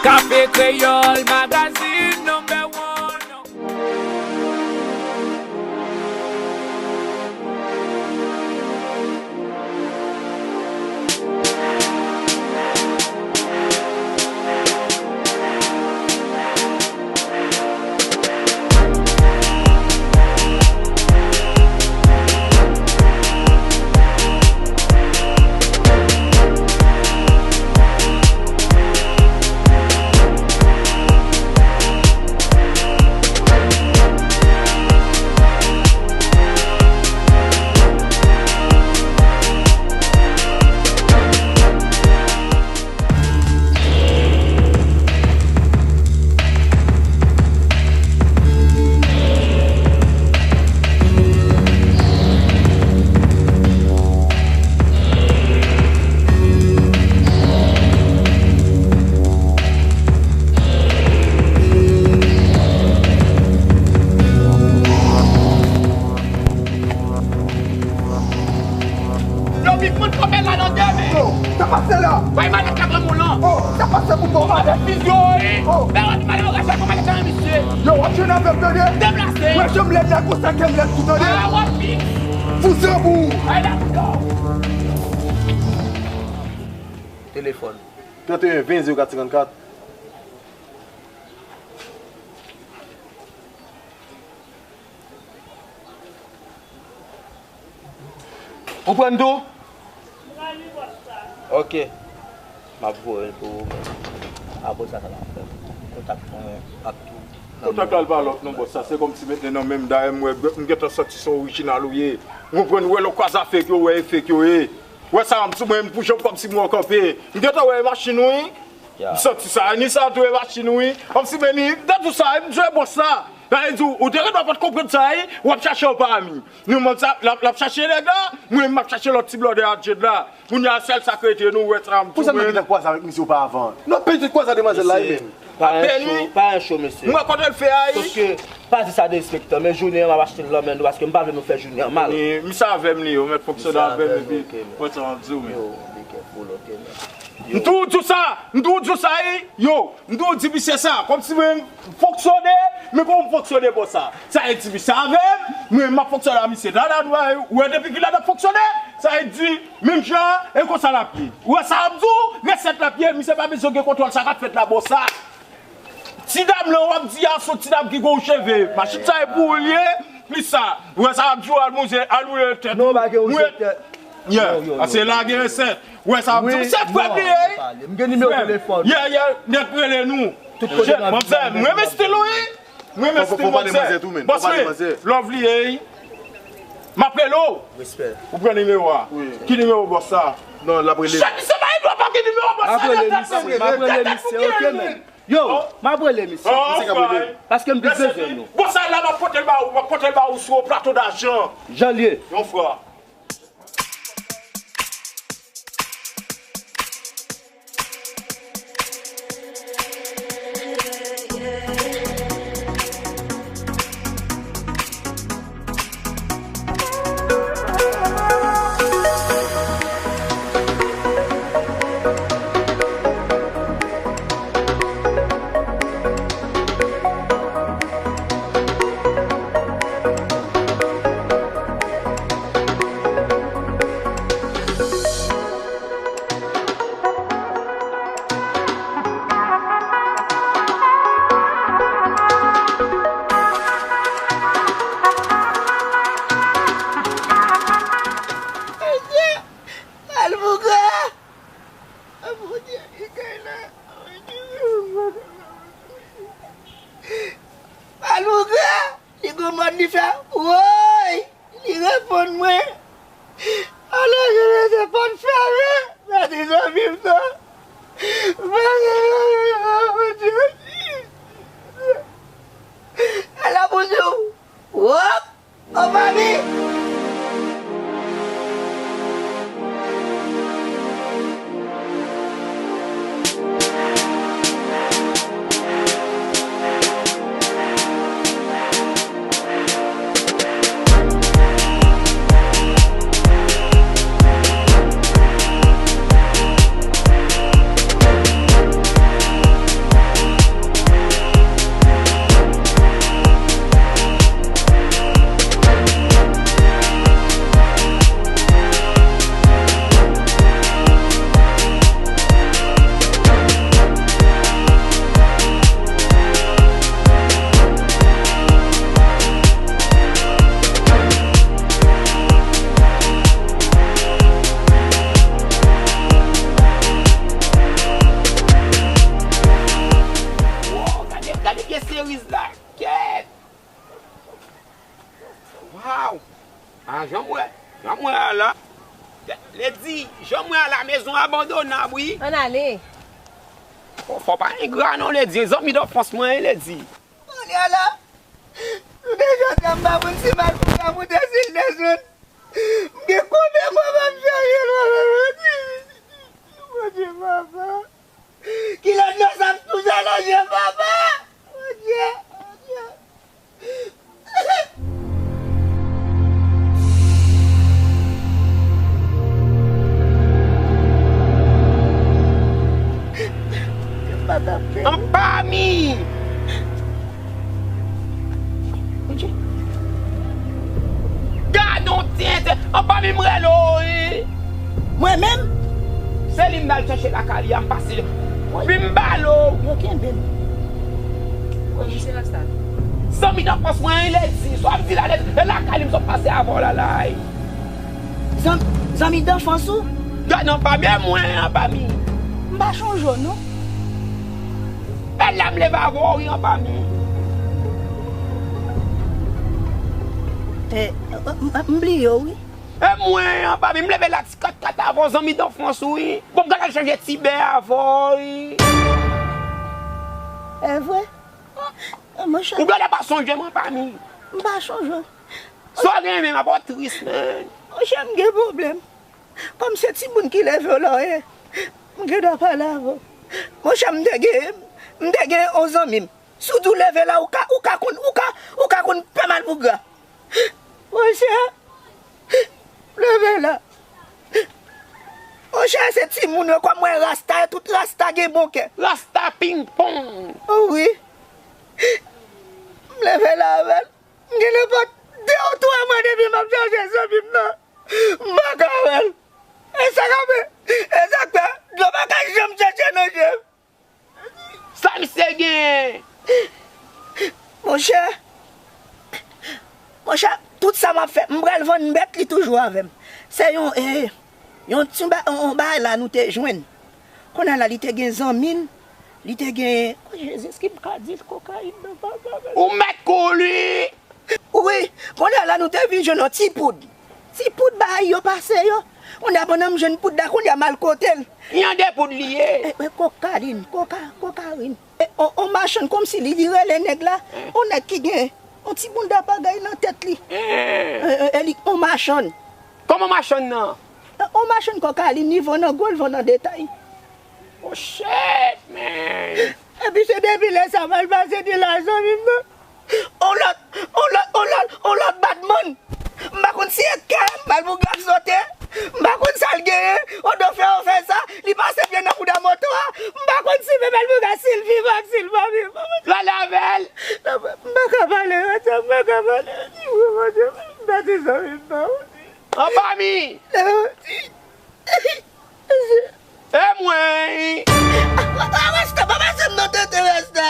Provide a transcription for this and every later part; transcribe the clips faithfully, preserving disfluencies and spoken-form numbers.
Kafe Kreyòl Magazine number one. Yo, Big Foot, kanpe la nan de men. Oh, sa pase la? Bay malèt la granmoun lan. Oh, sa pase pou bon malèt? Fizo, wi. Oh. Bay wòch malèt, wòch malèt nan misye. Yo, wòch yo nan vèv tande. Deplase. Wè, janm lèd la, konsa kè m lèd tou tande. Bay wòch Big. Fou zambou. Bay la, yo. Telefòn. Trannteyen ven zewo kat senkannkat. Ou pran tou? Ok. M ap voye l pou ou menm. Apre sa, sa n ap fè? Kontak mwen ap tou. Kontak la al pa lòt non, bòs. Sa se kòmsi mentnan nan men m. Dayè, m wè, m gentan santi se orijinal ou ye. Ou konprann? Ou wè lè w kwaze avèk yo, ou wè e fake yo ye. Ou wè sa, m sou mwen, m pou janm kòmsi m wè w kanpe. M gentan wè e machin ou, wi. M santi sa, ni sa tou e machin ou, wi. Kòmsi, men ni, de tou sa, m jwe bòs la. Sa vle di, ou te ret w pa t konprann sa, wi. W ap chache yon pami. Nou, mwen, sa, l ap, l ap chache nèg la, mwen, m ap chache lòt ti blòdè a Djed la. Kounye a, sèl sa k rete, nou wè sa, m tou mwen. Pou sa nou gentan kwaze avèk misye oparavan? Nou ap pede kwaze a demwazèl la, wi, menm. Pa gen cho, pa gen cho, mesye. Mwen, kote l fè a, wi. Paske, pa di sa derespektan, men jounen an, m ap achte l nan men nou, paske m pa vle nou fè jounen an mal. Misye avè m li, yo mèt fonksyone avè m, epi, wè sa m ap di w, men. Yo, be careful, ok, men. M toujou di w sa! M toujou di w sa, wi! Yo! M toujou di misye sa! Kòmsi mwen m fonksyone, men kòman m fonksyone bòs sa? Sa vle di misye avè m, mwen m ap fonksyone a misye. Dada, nou wè depi kilè n ap fonksyone? Sa vle di, menm jan, e konsa l ap ye. Ou wè sa m ap di w? Resèt l ap ye, misye pa bezwen gen kontwòl sa k ap fèt la, bòs sa. Ti dam lan w ap di a, se yon ti dam ki gen yon cheve. Machin sa e pou ou l ye, plis sa. Ou wè sa ap di w al mouze, al woule tèt ou. Non, pa gen woule tèt. Yeah, paske la gen resèt. Ou wè sa ap di w, se frè m li ye. M gen nimewo telefòn. Yeah, yeah, nèg rele nou. Tout kote n ap viv la, m renmen stil ou, wi. M renmen stil manzè. Bòs, wi, love li ye, wi. M ap rele w. Respè. Ou pran nimewo a. Ki nimewo bòs sa? Non, l ap rele. Chèf, misye pa gen dwa pa gen nimewo bòs sa nan tèt li. M ap rele misye, m ap rele misye, ok, men. Yo, m ap rele misye. Paske m plis bezwen nou. Bon, sa la, m ap pote l ba ou, m ap pote l ba ou sou yon plato dajan. Jan l ye. Yon fwa. Al bougra! Bondye, li kay la. Al bougra! Li gon mòd li fè, woy! Li reponn mwen. Alò, je ne sais pas faire. Sa di zanmi m sa. Ala pou di w. Wòp! Konpani! Jan m wè a la mezon abandonab, wi. Ann ale. Fò, fò pa engra non, Lady. Zanmi danfans mwen, Lady. Kounye a la, jounen jodi a, m pa konn si Malpougra moute, si l desann. M gen konbyen mwa m ap chache l, Bondye, papa. Kilòt nan sa m toujou lonje, papa. Bondye, Bondye. Anpami! Gad on tenten! Anpami, m rele w, wi! Mwen menm? Se li m t al chèche lakay li a, m pase. Wi, m ba l ou. Yo kenbe m. Wi, se rasta. Zanmi danfans mwen, Lady, sa w ap di la, Lady, e lakay li m sot pase avè w la, la. Zanm-, zanmi danfans ou? Gad Anpami, e mwen, Anpami. M pa chonje w, non. E la m leve avè w, wi, Anpami. E, m, m, m bliye w, wi. E mwen, Anpami, m leve la ti kat kat avè w, zanmi danfans ou, wi. Bon, m gad al chanje ti bè avè w, wi. E vre? Monchè. Ou gade pa sonje m, Anpami. M pa chonje w. Sa w gen menm, apa w tris, man. Monchè, m gen pwoblèm. Kòm se timoun ki leve w la w ye, m gen dwa pale avè w. Monchè, m te gen, m te gen yon zanmi m. Si w di w leve la, ou ka, ou ka konn, ou ka, ou ka konn pè Malpougra. Monchè, leve la. Monchè, se timoun yo, kòm mwen rasta, tout rasta gen bon kè. Rasta pingpong. Wi. M leve la avè l. M gen nenpòt de ou twa mwa depi m ap chache zanmi m nan. M pa ka wè l. E sa k ap, e sa k fè dlo pa ka janm chèche nan je m. Sa misye gen? Monchè, monchè, tout sa m ap fè, m pral vann bèt li toujou avè m. Se yon, e, yon ti ba-, yon, yon bagay la nou te jwenn. Kounye a la, li te gen zanmi l, li te gen, o Jezi, èske m ka di l kokayin nan, papa? Ou mèt kou li! Wi, kounye a la, nou te vin jwenn yon ti poud. Ti poud bagay yo pase yo. Kounye a, pandan m jwenn poud la, kounye a, m al kote l. Yon de poud li ye. E, e, kokalin, koka, kokayin. E, on, on machann kòmsi li, li rele nèg la. On nèg ki gen on ti bounda bagay nan tèt li. E, e, e, li, on machann. Kòman machann nan? E, on machann kokalin, li vann an gwo, li vann an detay. Oh shit, man. Epi se depi lè sa mal pase di la zanmi m nan. On lòt, on lòt, on lòt, on lòt batman. M pa konn si e kè Malpougra k sote. M pa konn sa l genyen. On do fè, on fè sa. Li pase pye nan bouda moto a. M pa konn si men Malpougra si l vivan ak si l pa vivan. Pale avè l. M pa ka pale, Rasta, m pa ka pale. M pèdi zanmi m nan. Anpami. E mwen. Rasta, pa pase m nan tenten, Rasta.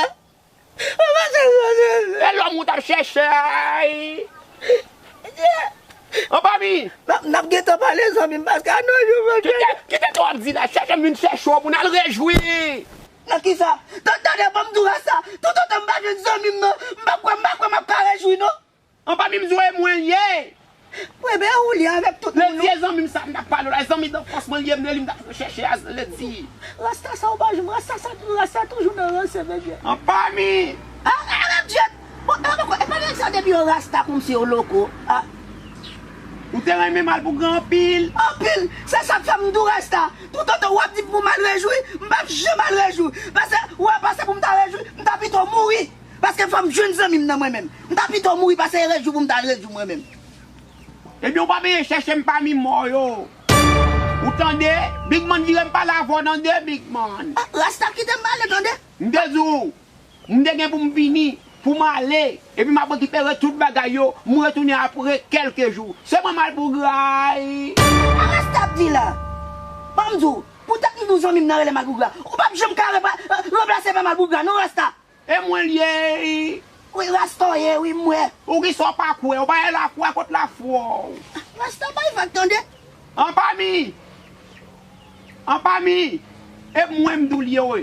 Pa pase m nan tenten. E lòm ou t ap chèche a. Anpami. N ap, n ap gentan pale, zanmi m, paske a nan jou jodi a. Kite, kite sa w ap di la, chèche m vin chèche w pou n al rejwi. Nan kisa? Tan-, tande, ban m di w Rasta, toutotan m pa jwenn zanmi m nan, m pa kwè, m pa kwè m ap ka rejwi, non. Anpami, m di w e mwen l ye. Mwen, ben, ou li avèk tout moun. Ledi e zanmi m sa m t ap pale w la, zanmi danfans mwen l ye, m rele m t ap chèche a, Ledi. Rasta sa ou pa jwenn, Rasta sa, Rasta toujou nan ranse, bebe. Anpami. A, a, a, Djèt. Bon, e, e, e pa nèg sa depi yo Rasta kòmsi yo loko. A. Ou te renmen Malpougra anpil. Anpil. Se sa k fè m di w Rasta. Toutotan w ap di pou m al rejwi, m p ap janm al rejwi. Paske, ou wè, paske pou m ta rejwi, m ta pito mouri. Paske fò m jwenn zanmi m nan mwen menm. M ta pito mouri pase rejwi pou m ta al rejwi mwen menm. Ebyen, ou pa bezwen chèche m pami mò yo. Ou tande? Big Man, vire m pale avè w tande, Big Man. A, Rasta kite m pale tande. M te di w, m te gen pou m vini, pou m ale, epi m ap rekipere tout bagay yo, m retounen apre kèlke jou. Se mwen Malpougra. A, Rasta ap di la. Ban m di w, poutèt m di w zanmi m nan rele Malpougra, ou p ap janm ka repa-, ranplase pa Malpougra non, Rasta. E mwen l ye. Wi, Rasta w ye, wi, m wè. Ou ki sa w pa kwè, ou pa gen lafwa, kot lafwa w? Rasta bay vag tande. Anpami. Anpami. E mwen m di w l ye, wi.